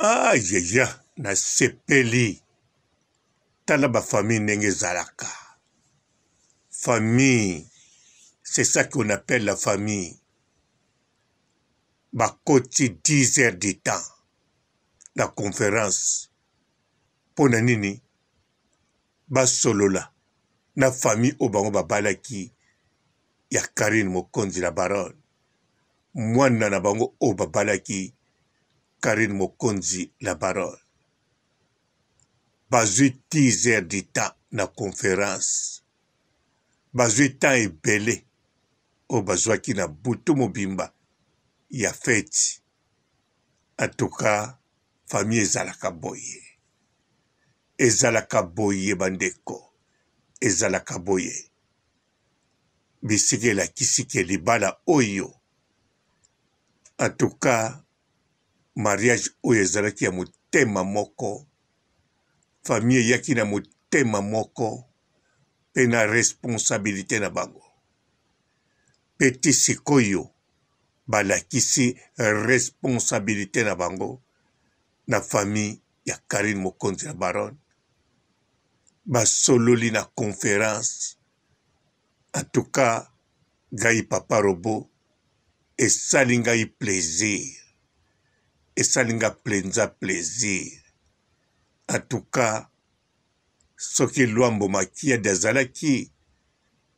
Ayaya nasepeli tala ba famille ndenge ezalaka famille c'est ça qu'on appelle la famille bakoti 10 heures du temps na conference mpo na nini basolola na famille oyo bango babalaki ya Carine Mokonzi la baronne mwana na bango oyo babalaki Carine Mokonzi la baronne bazwi 10 heures du temps na conference bazwi temps ebele oyo bazwaki na butu mobimba ya feti en tout cas famille ezalaka boye ezalaka boye bandeko ezalaka boye bisika elakisi ke libala oyo en tout cas mariage oyo ezalaki ya motema moko famille eyaki na motema moko mpe na responsabilite na bango mpe ti sikoyo balakisi responsabilite na bango na famille ya Carine Mokonzi la Baronne basololi na conference en tout cas ngai papa robot esali ngai plaisir esali nga mpenza plaisir en tout cas soki Luambo Makiadi azalaki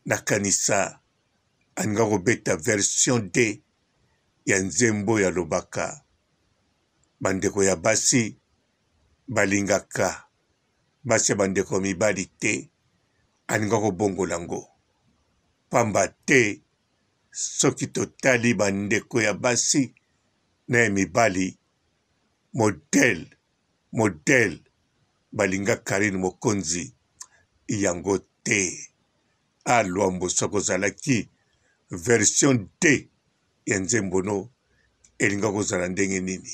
nakanisa alinga kobeta version 2 ya nzembo oyo alobaka bandeko ya basi balingaka basi ya bandeko mibali te alinga kobongola yango pamba te soki totali bandeko ya basi na ya mibali modèle modèle balinga Carine Mokonzi yango te a Luambo soki ozalaki version 2 ya nzembo no elinga kozala ndenge nini?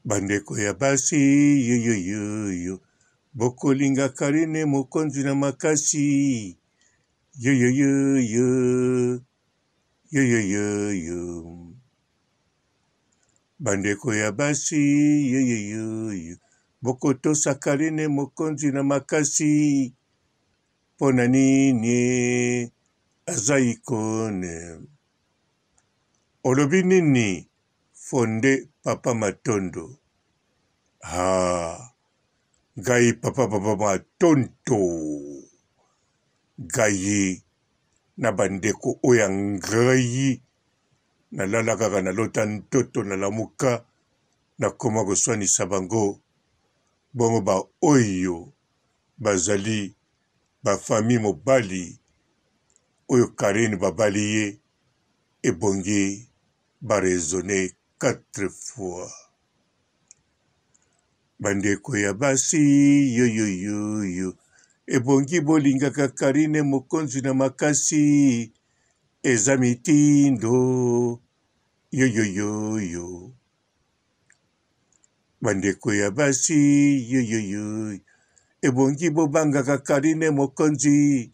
Bandeko ya basi yoyoyoyo bokolinga Carine Mokonzi na makasi yoyoyoyo yoyoyoyo bandeko ya basi yoyoyoyo bokotosa Carine Mokonzi na makasi mpo na nini aza icone olobi nini fonde papa matondo haa ngai papa papa matondo ngai na bandeko oyo ya ngai nalala kaka nalota ntoto nalamuka nakoma koswanisa bango bongo baoyo bazali ba famille mobali oyo Carine babali ye ebongi ba raisonner 4 fois. Bandeko ya basi yoyoyoyo ebongi bolingaka Carine mokonzi na makasi eza mitindo yoyoyoyo. Bandeko ya basi yoyoyo ebongi bobangaka Carine mokonzi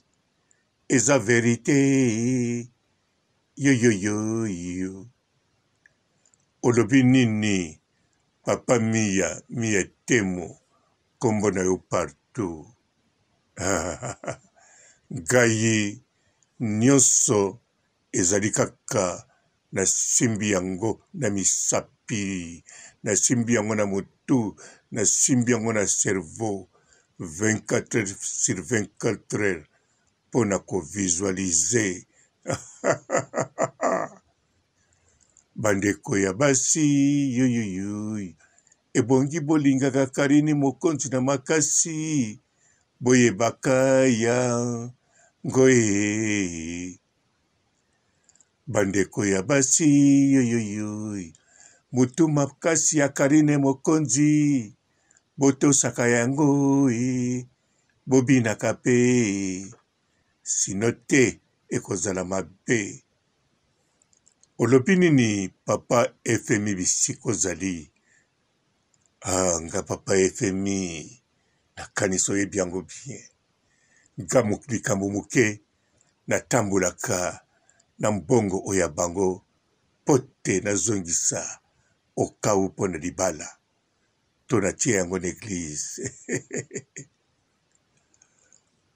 eza verite yoyoyoyo olobi nini papa miya miya temo kombo na yo partout ngai nionso ezali kaka nasimbi yango na misapi nasimbi yango na motu nasimbi yango na cerveau 24 heures sur 24 heures mpo na ko visualiser bandeko ya basi yuyuyuy ebongi bolingaka Carine Mokonzi na makasi boyebaka yango ee bandeko ya basi yuyuyuy motu makasi ya Carine Mokonzi botosaka yango ee bobinaka pe sino te ekozala mabe. Olobi nini papa fmi bisika ozali ah nga papa fmi nakanisi oyebi yango bien nga likambo moke natambolaka na mbongo oyo ya bango. Mpo te nazongisa okau mpo na libala to natie yango na eglise.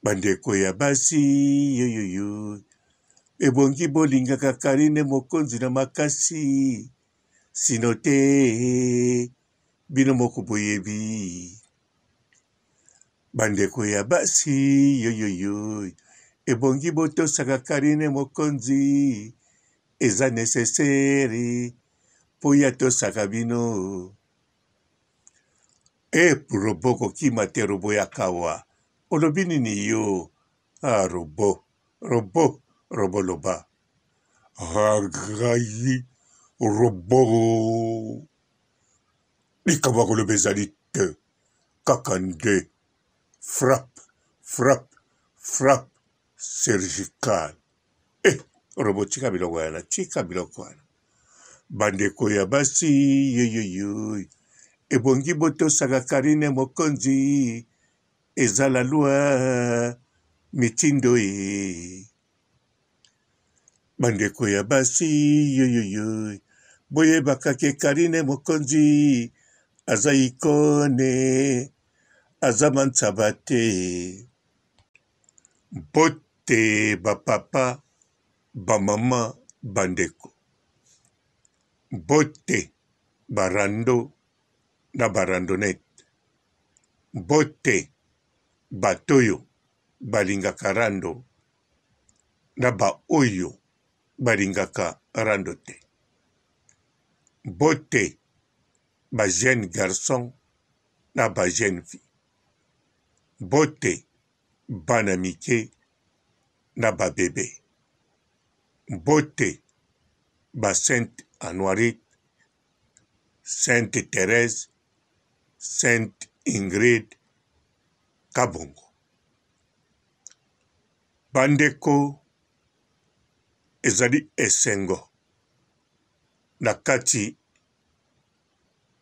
Bandeko ya basi yoyoyo, ebongi bolingaka Carine Mokonzi na makasi, sino te bino moko boyebi. Bandeko ya basi yoyoyo, ebongi botosaka Carine Mokonzi, eza necessaire mpo ye atosaka bino. E robo kokima te robo ya kawa olobi nini yo ah robo robo robo loba ah ngai robo likambo ya koloba ezali te kaka nde frappe frappe frappe surgical Eh, robo tika biloko wana, tika biloko wana. Bandeko ya basi yoyoyo, ebongi botosaka Karine Mokonzi, eza la loi mitindo e. Bandeko ya basi yoyoyo, boyebaka ke Karine Mokonzi aza ikone, aza mansaba te. Mbote ba papa, ba mama, ba ndeko. Mbote ba rando na ba randonnette. Mbote bato oyo balingaka rando na ba oyo balingaka rando te. Mbote ba jeunes garçons na ba jeunes filles. Mbote bana mike na ba bebe. Mbote ba sainte Anuarite, sainte Therèse, sainte Ingrid Kabongo. Bandeko ezali esengo na kati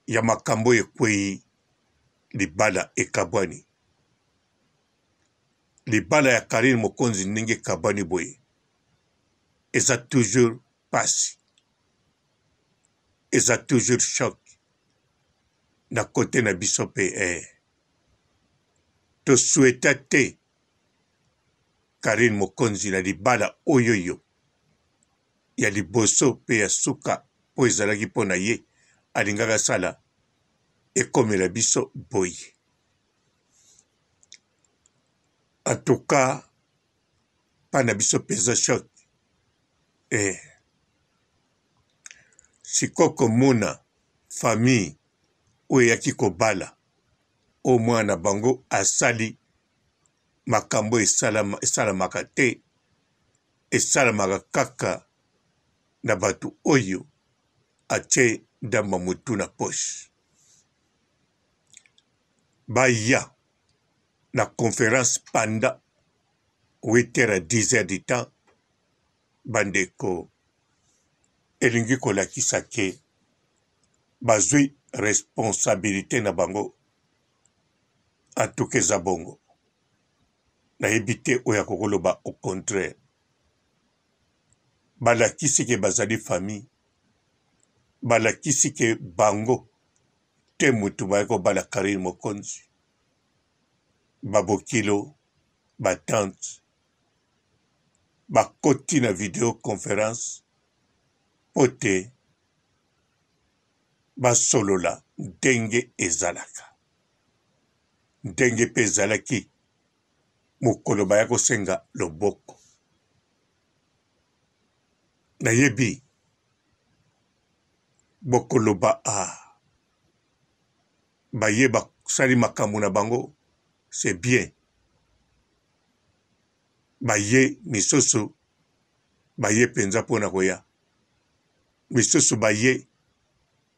ya makambo ekweyi libala ekabwani. Libala ya Carine Mokonzi ndenge ekabwani boye eza toujours pasi, eza toujours choc na cote na biso pe eh. To souhaita te Carine Mokonzi na libala oyoyo ya liboso pe ya suka oyo ezalaki mpo na ye alingaki asala ekomela biso boye. En tout cas pa na biso penza choc eh. Sikoyo komona famille oyo eyaki kobala oyo mwana na bango asali makambo esalamaka te, esalamaka kaka na bato oyo atie ndambo ya motu na poche. Baya na conference pendant 8 heures à 10 heures du temps, bandeko, elingi kolakisa ke bazwi responsabilite na bango. En tout cas eza bongo, nayebi te oyo akoki koloba au contraire. Balakisi ke bazali famille, balakisi ke bango te mutu baye kobala Carine Mokonzi, ba bokilo, ba tante bakoti na video conference mpo te basolola ndenge ezalaka, ndenge mpe ezalaki mokolo baya kosenga loboko. Nayebi bokoloba ah baye basali makambo na bango c'est bien, baye misusu baye mpenza mpo na koya, misusu baye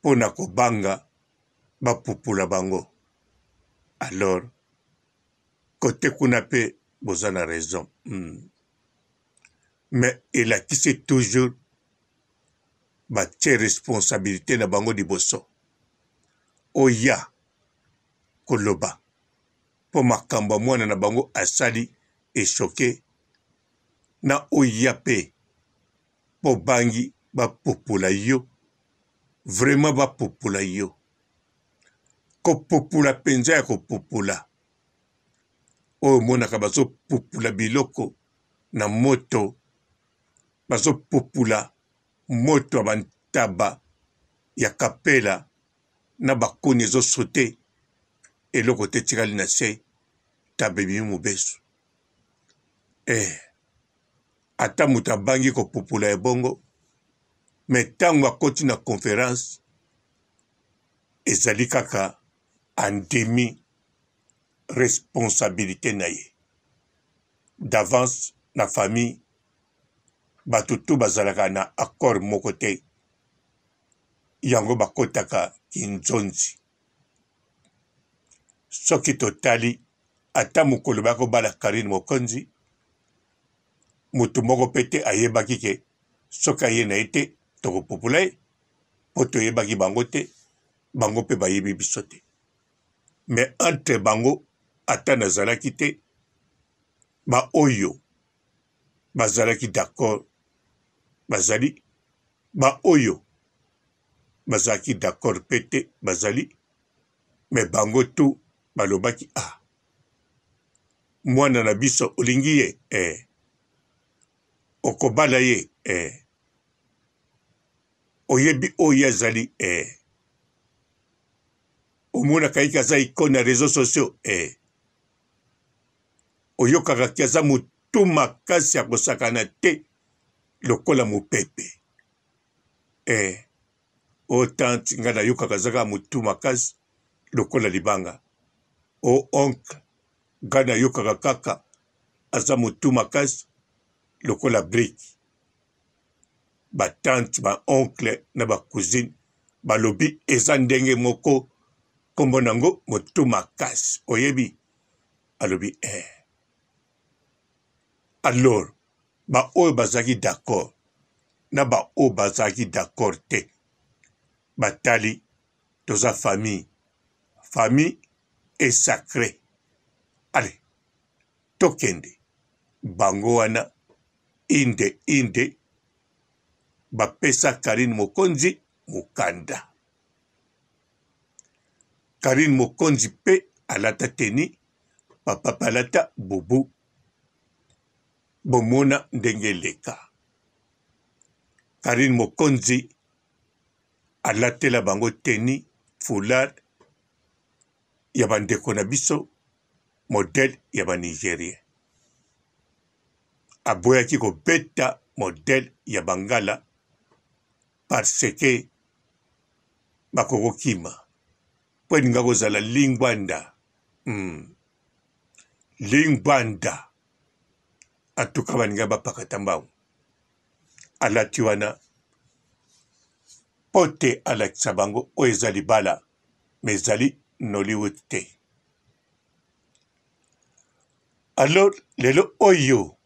mpo na kobanga bapupula bango. Alors kote kuna mpe boza na raison Mais elakisi toujours batie responsabilite na bango liboso oya koloba mpo makambo ya mwana na bango asali echoke na oya mpe mpo bangi. Bapopola yo vraiment bapopola yo kopopola mpenza ya kopopola oyo omonaka bazopupula biloko na moto bazopupula moto ya bantaba ya kapela na bakoni ezosote eloko te etikali na se taba ebimi mobesu eh. Ata moto abangi kopupula ebongo me ntango akoti na conference ezali kaka andimi responsabilite na ye d'avance na famille bato tu bazalaka na accord moko te yango bakotaka kinzonzi soki totali ata mokolo bakobala Carine Mokonzi moto moko mpe te ayebaki ke soki aye na ye te tokopupula ye mpo toyebaki bango te bango mpe bayebi biso te mais entre bango ata nazalaki te baoyo bazalaki d'accord bazali baoyo bazalaki d'accord mpe te bazali mais bango tout balobaki ah mwana na biso olingi ye eh. Okobala ye eh. Oyebi oyo ye azali eh. Omonaka ye ke aza icone ya reseaux sociaux eh. Oyokaka ke aza motu makasi ya kosakana te lokola mopepe eh. O tante ngai nayokaka aza kaka motu makasi lokola libanga. O oncle ngai nayokaka kaka aza motu makasi lokola brique. Ba tante, ba oncle na ba cousine balobi eza ndenge moko kombo na yango motu makasi oyebi alobi eh. Alors ba oyo bazalaki d'accord na ba oyo bazalaki d'accord te batali toza famille famille est sacré allez tokende bango wana inde inde bapesa Carine Mokonzi mokanda Carine Mokonzi pe alata teni papa pe alata bubu bomona ndenge eleka Carine Mokonzi alatela bango teni foulard ya bandeko na biso modèle ya ba Nigerien aboyaki kobeta modèle ya bangala parce que bakokokima mpo elinga kozala lingwanda mm. lingwanda atuka balinga bapakata mbangu alati wana mpo te alakisa bango oyo eza libala mais ezali Nollywood te. Alors lelo oyo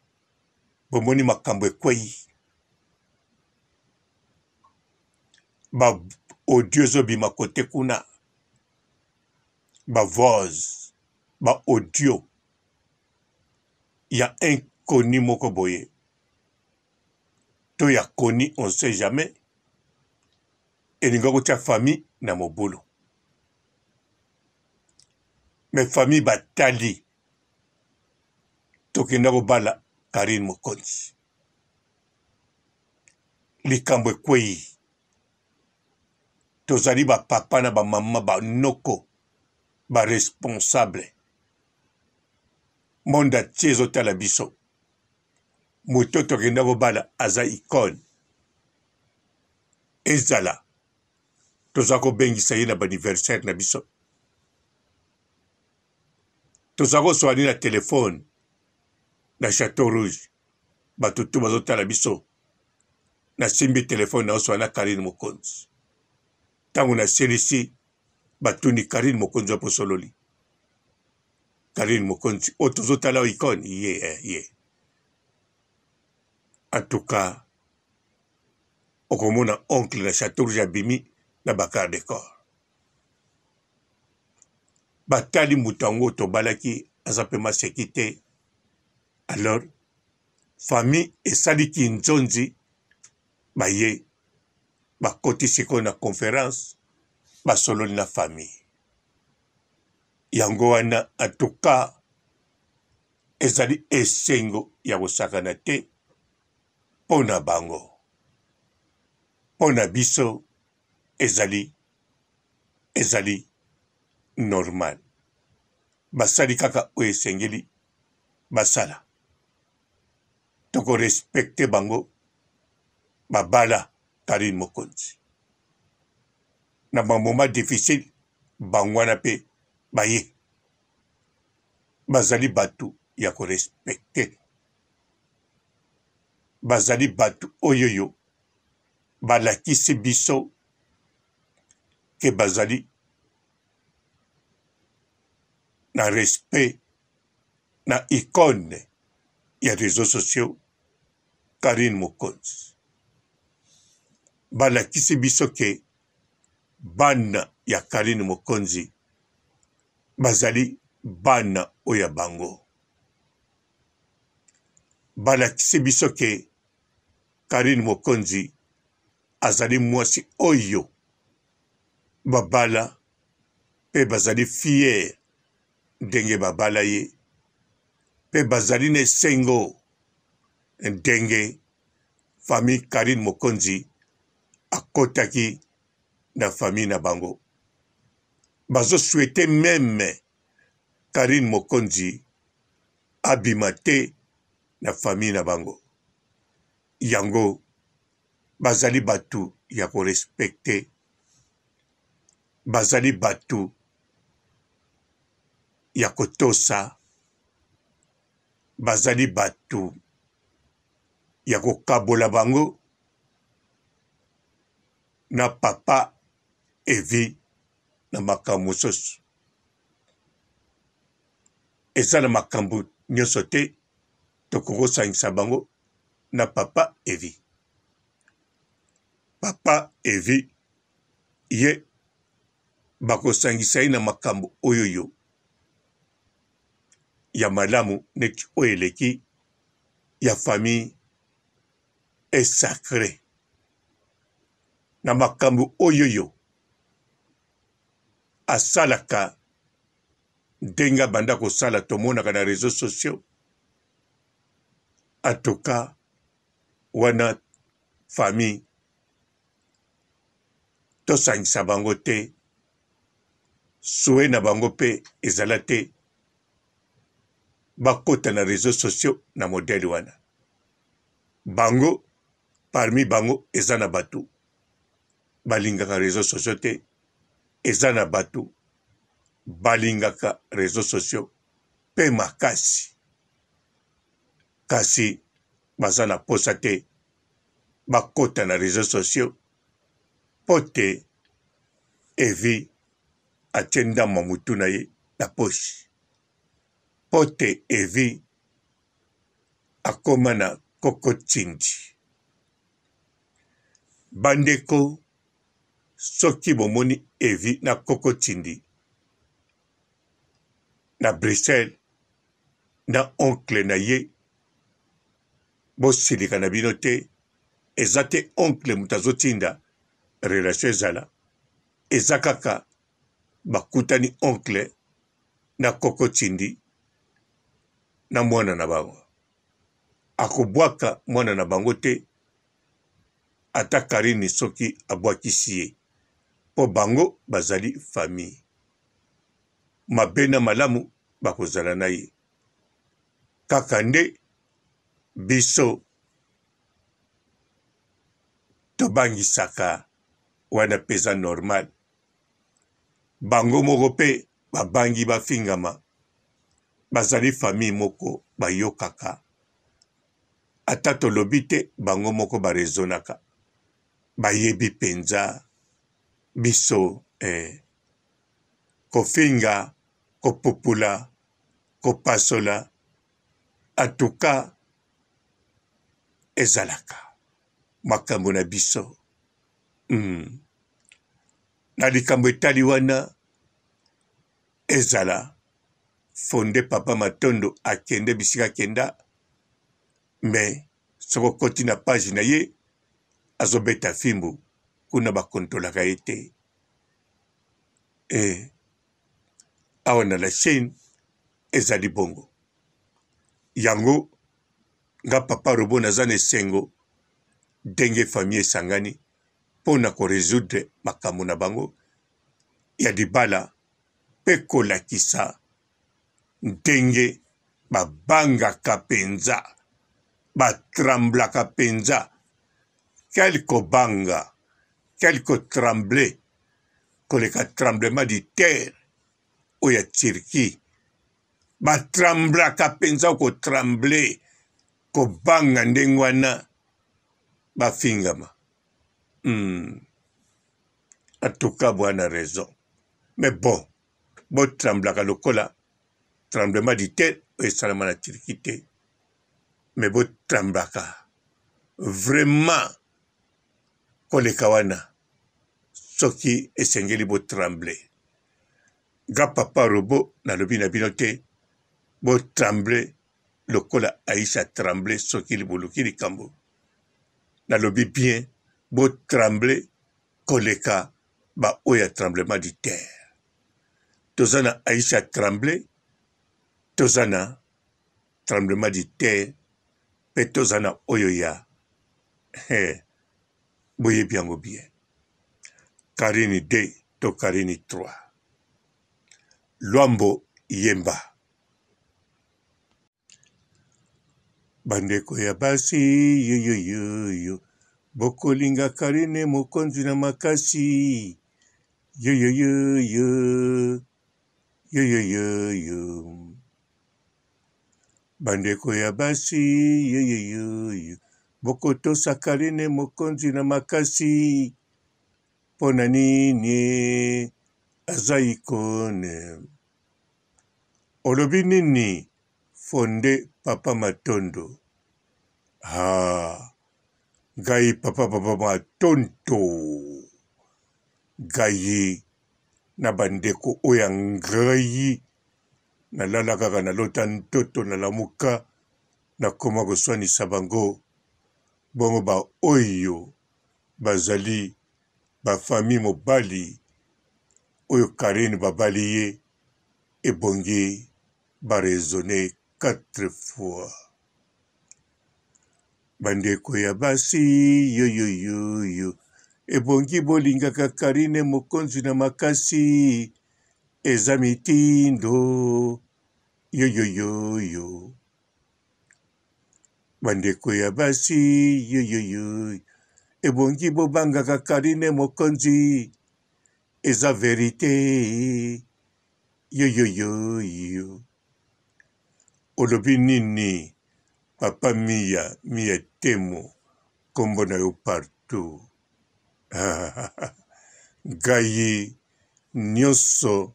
bomoni makambo ekwei, ba audio ezobima kote kuna, ba voice, ba audio ya inconnu moko boye to ya connu on sait jamais elinga kotia famille na mobulu mais famille batali tokenda kobala Carine Mokonzi likambo ekweyi tozali ba papa na ba mama ba noko ba responsable monde atie ezotala biso moto tokenda kobala aza icone ezala toza kobengisa ye na baniversaire na biso toza koswani na telefone na chateau rouge bato tu bazotala biso nasimbi telefone na oswana karine mokonzi ntango nasilisi batuni karine mokonzi wapi osololi karine mokonzi oyo tozotala oyo icone ye eh, ye en tout cas okomona oncle na chateau rouge abimi na ba garde corps batali moto yango tobalaki aza mpe maseki te alors famille esali kinzonzi baye. Bakoti sikoyo na conference, basololi na famille. Yango wana en tout cas ezali esengo ya kosakana te mpo na bango. Mpo na biso ezali ezali normal. Basali kaka oyo esengeli basala. Toko respecter bango babala Carine Mokonzi. Na ba moment difficile bango wana pe baye. Bazali batu ya ko respecter. Bazali batu oyoyo balakisi biso ke bazali na respect na icone ya reseaux sociaux Carine Mokonzi. Balakisi biso ke bana ya Carine Mokonzi bazali bana oyo ya bango. Balakisi biso ke Carine Mokonzi azali mwasi oyo babala mpe bazali fier ndenge babala ye mpe bazali na esengo ndenge famille Carine Mokonzi akotaki na famille na bango. Bazo souhaiter meme Carine Mokonzi abima te na famille na bango. Yango bazali batu ya ko respecter, bazali batu ya kotosa, bazali batu ya kokabola bango na papa Evi na makambo mosusu. Eza na makambo nyonso te tokoki kosangisa bango na papa Evi. Papa Evi ye bakosangisa ye na makambo oyo yo ya malamu neti oyo eleki ya famille est sacre na makambo oyo yo asalaka ndenge abanda kosala tomonaka na reseaux sociaux en tout cas wana famille tosangisa bango te souhait na bango mpe ezala te bakota na reseaux sociaux na modèle wana bango parmi bango eza na bato balingaka reseaux sociaux te eza na bato balingaka reseaux sociaux mpe makasi kasi baza na posa te bakota na reseaux sociaux mpo te Evi atie ndambo ya motu na ye na poche mpo te Evi akoma na kokotindi. Bandeko, soki bomoni Evi na kokotindi na Bruxelles na oncle na ye, bosilika na bino te, eza te oncle moto azotinda relation ezala, eza kaka bakutani oncle na kokotindi na mwana na bango. Akobwaka mwana na bango te ata Carine soki abwakisi ye po bango bazali famille. Mabe na malamu bakozala na ye. Kaka nde biso tobangisaka wana pe eza normal. Bango moko pe babangi bafingama bazali famille moko bayokaka ata tolobi te bango moko ba raisonnaka bayebi penza biso eh kofinga kopupula kopasola en tout cas ezalaka makambo na biso mm. Na likambo etali wana ezala fonde papa matondo akende bisika akenda mais soki okoti na page na ye azobeta fimbu. Kuna bakontolaka ye te. E, awa na la chaine ezali bongo. Yango nga papa Robot naza na esengo ndenge famille esangani mpo na ko resoudre makambo na bango ya libala mpe kolakisa ndenge babangaka mpenza, batramblaka mpenza. Quel kobanga, quel kotramble koleka tremblement du terre oyo ya Turquie. Batramblaka mpenza kotramble, kobanga ndenge wana bafingama. En tout cas, bwana raison. Mais bon, botremblaka lokola tremblement du terre oyo esalama na Turquie te. Mais botremblaka vraiment koleka wana soki esengeli botremble. Nga papa robot nalobi na bino te botremble lokola Aisha tremble soki boluki likambo. Nalobi bien botremble koleka ba oyo ya tremblement du terre. Toza na Aisha tremble, toza na tremblement du terre pe toza na oyo ya he, boyebi yango bien. Karine 2 to Karine 3. Luambo Yemba. Bandeko ya basi yoyoyoyo bokolinga Karine mokonzi na makasi yoyoyoyo yoyoyoyo bandeko ya basi yoyoyoyo bokotosa Karine mokonzi na makasi mpo na nini aza ikone olobi nini Fonde papa matondo haa ngai papa papa matonto ngai na bandeko oyo ya ngai nalala kaka nalota ndoto nalamuka nakoma koswanisa bango bongo ba oyo bazali ba famille mobali oyo Carine babali ye ebongi ba raisonner 4 fois. Bandeko ya basi yoyoyoyo ebongi bolingaka Carine mokonzi na makasi eza mitindo yoyoyoyo bandeko ya basi yoyoyoyo ebongi bobangaka Carine mokonzi eza verite Yoyoyoyo olobi nini papa miya miya temo kombo na yo partout ngai nionso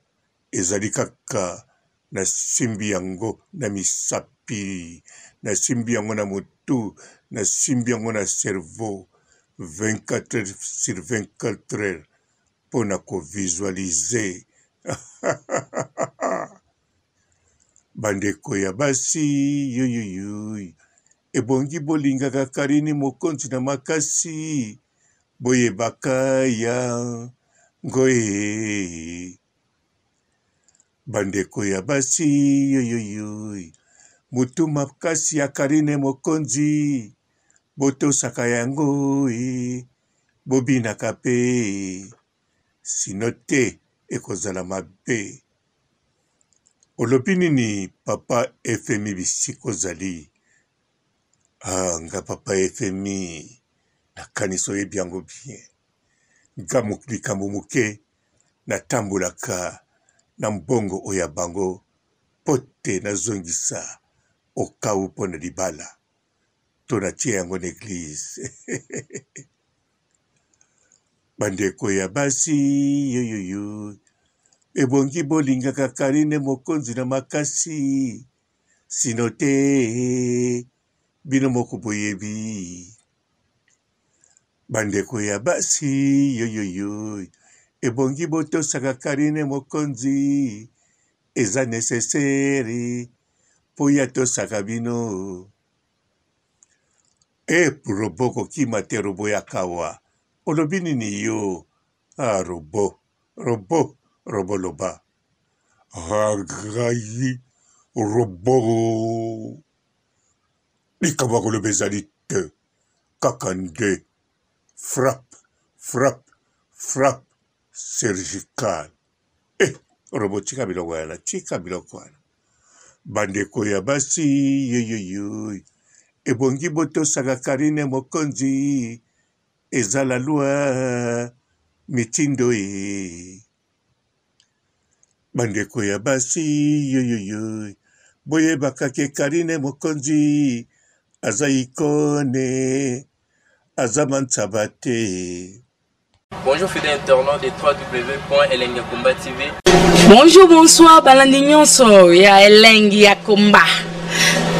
ezali kaka na simbi yango na misapi na simbi yango na motu na simbi yango na cerveau 24 heures sur 24 heures mpo na ko visualiser bandeko ya basi yuyuyuy ebongi bolingaka Carine mokonzi na makasi boyebaka ya ngoee bandeko ya basi yuyuyuy motu makasi ya Carine mokonzi botosaka yango ee Bobinaka pe sinon te ekozala mabe. Olobi nini papa fmi bisika ozali ah nga papa fmi nakanisi oyebi yango bien nga likambo moke natambolaka na mbongo oyo ya bango mpo te nazongisa okau mpo na libala to natie yango na eglise bandeko ya basi yoyoyo ebongi bolingaka karine mokonzi na makasi sino te bino moko boyebi bandeko ya basi yoyoyo ebongi botosaka karine mokonzi eza necessaire mpo ye atosaka bino e robo kokima te robo ya kawa. Olobi nini yo? Ah robot, robot, robot loba. Ah ngai robot. Likambo ya koloba ezali te. Kaka nde frappe, frappe, frappe surgicale. Eh, robot tika biloko wana, tika biloko wana. Bandeko ya basi yoyoyo, ebongi botosaka Karine Mokonzi, eza la loi mitindo e. Bandeko ya basi yoyoyo, boyebaka ke Karine Mokonzi aza ikone, aza mansaba te. Bonjour fidèles internautes de www.elengiyakomba TV. Bonjour, bonsoir, balandi nyonso ya Elengi ya Komba.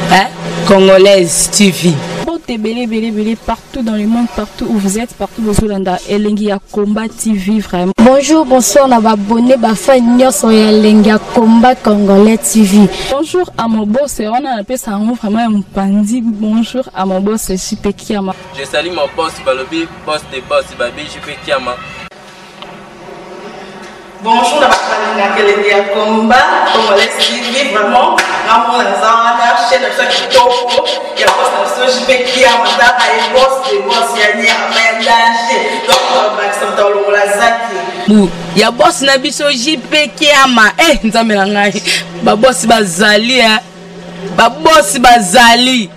Hein? Congolaise TV. Mbote ebele ebele ebele partout dans le monde, partout où vous êtes, partout bozolanda Elengi ya Combat TV vraiment. Bonjour, bonsoir na ba abonné ba fan nyonso ya Elengi ya Combat Congolais TV. Bonjour à mon boss, wana napesa yango vraiment ya mopanzi. Bonjour à mon boss JP Kiama. Je salue mon boss balobi boss de boss babi JP Kiama. Bonjour na bato balingaka elengi ya combat congolais TV vraiment ngamona naza wana chaîne na biso ya kitoko ya boss na biso JP Kiama tala ye boss de boss ya nyama ya danger donc bakisa moto alongola zaki bu ya boss na biso JP Kiama eh nzambe na ngai ba boss bazali eh ba boss bazali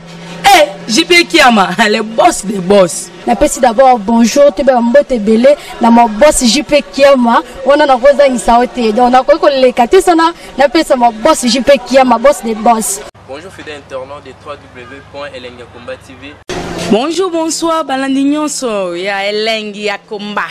eh JP Kiama le boss de boss. Napesi d'abord bonjour toyeba mbote ebele na ma boss JP Kiama wana nakozangisa yo te donc nakoki koleka te sana napesa ma boss JP Kiama boss de boss. Bonjour fidèles internautes de www.elengiyakomba.tv. Bonjour, bonsoir, balandi nyonso ya Elengi ya Komba.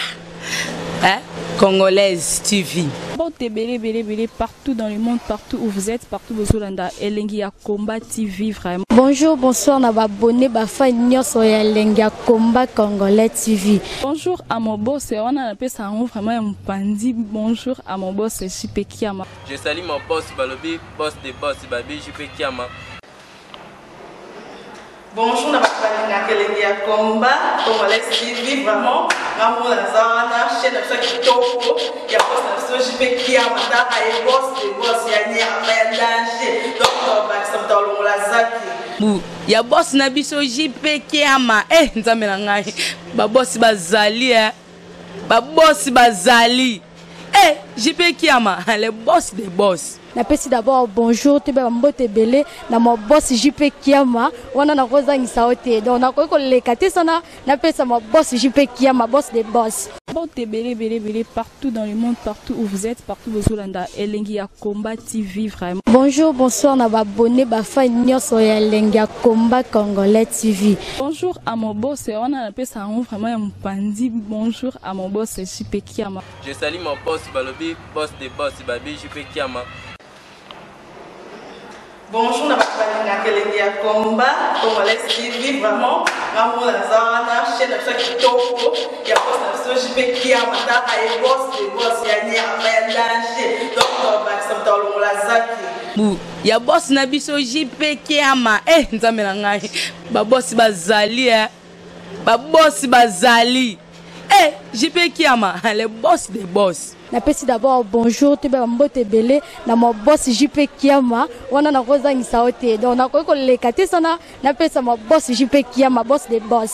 Hein? Congolaise TV. Mbote ebele ebele ebele partout dans le monde, partout où vous êtes, partout bozolanda Elengi ya Combat TV vraiment. Bonjour, bonsoir na ba abonné ba fan nyonso ya Elengi ya Combat Congolais TV. Bonjour à mon boss, wana napesa yango vraiment ya mopanzi. Bonjour à mon boss JP Kiama. Je salue mon boss balobi boss de boss babi JP Kiama. Bonjour na bato balingaka elengi ya combat congolais TV vraiment ngamona naza wana chaîne na biso ya kitoko ya boss na biso JP Kiama tala ye boss de boss ya nyama ya danger donc bakisa moto alongola zaki bu ya boss na biso JP Kiama eh nzambe na ngai ba boss bazali eh ba boss bazali eh JP Kiama le boss de boss. Napesi d'abord bonjour toyeba mbote ebele na ma boss JP Kiama wana nakozangisa yo te donc nakoki koleka te sana napesa ma boss JP Kiama boss de boss. Mbote ebele ebele ebele partout dans le monde, partout où vous êtes, partout bozolanda Elengi ya Combat TV vraiment. Bonjour, bonsoir na ba abonné ba fan nyonso ya Elengi ya Combat Congolais TV. Bonjour à mon boss, wana napesa yango vraiment ya mopanzi. Bonjour à mon boss JP Kiama. Je salue mon boss balobi boss de boss babi JP Kiama. Bonjour na bato balingaka elengi ya combat congolais TV vraiment ngamona naza wana chaîne na biso ya kitoko ya boss na biso JP Kiama tala ye boss de boss ya nyama ya danger donc bakisa moto alongola zaki bu ya boss na biso JP Kiama eh nzambe na ngai ba boss bazali eh ba boss bazali eh JP Kiama le boss de boss. Napesi d'abord bonjour toyeba mbote ebele na ma boss JP Kiama wana nakozangisa yo te donc nakoki koleka te sana napesa ma boss JP Kiama boss de boss.